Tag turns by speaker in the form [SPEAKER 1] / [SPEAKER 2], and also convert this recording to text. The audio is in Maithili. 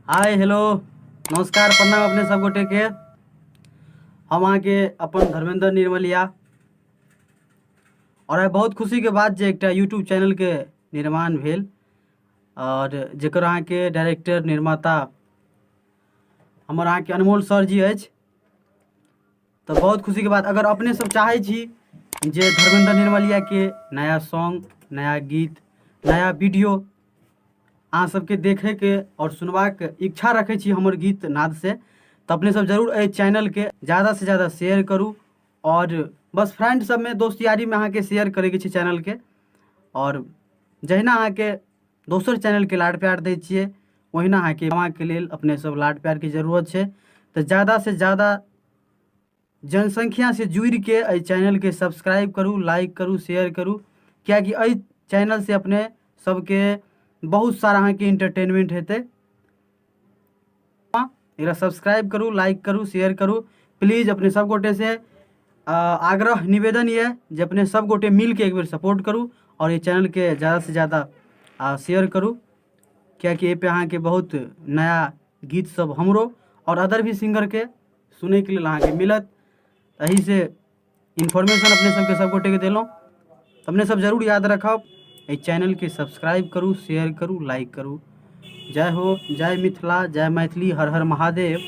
[SPEAKER 1] हाय हेलो नमस्कार प्रणाम अपने सब गोटे के। हम अहाँके अपन धर्मेंद्र निर्मलिया और आइ बहुत खुशी के बात जे एकटा यूट्यूब चैनल के निर्माण भेल और जेकर अहाँके डायरेक्टर निर्माता हमर अहाँके अनमोल सर जी अछि। तऽ बहुत खुशी के बात, अगर अपने सब चाहै छी जे धर्मेंद्र निर्मलिया के नया सॉन्ग, नया गीत, नया वीडियो अहाँ सबके देखैके और सुनबाक इच्छा रखै छी हमर गीत नाद से, तऽ अपने सब जरूर एहि चैनलके ज़्यादा से ज़्यादा शेयर करू और बस फ्रेंड सबमे दोस्त यारीमे अहाँके शेयर करैके छै चैनलके। और जहिना अहाँके दोसर चैनलके लाड प्यार दै छियै ओहिना अहाँके अहाँके लेल अपने सब लाड प्यारके जरूरत छै। तऽ ज़्यादा से ज़्यादा जनसंख्या से जुड़िके एहि चैनलके सब्सक्राइब करू, लाइक करू, शेयर करू, कियाकि एहि चैनल से अपने सबके बहुत सारा अहाँके इंटरटेनमेंट हेतै। एकरा सब्सक्राइब करू, लाइक करू, शेयर करू प्लीज। अपने सब गोटे से आग्रह निवेदन ये जे अपने सब गोटे मिलके एक बेर सपोर्ट करू और ये चैनल के ज़्यादा से ज़्यादा शेयर करू, कियाकि एहि पे अहाँके बहुत नया गीत सब हमरो और अदर भी सिंगर के सुनैके लेल अहाँके मिलत। एही से इन्फॉर्मेशन अपने सबके सब गोटे के देलहुँ। अपने सब जरूर याद रखब, एहि चैनल के सब्सक्राइब करू, शेयर करू, लाइक करू। जय हो, जय मिथिला, जय मैथिली, हर हर महादेव।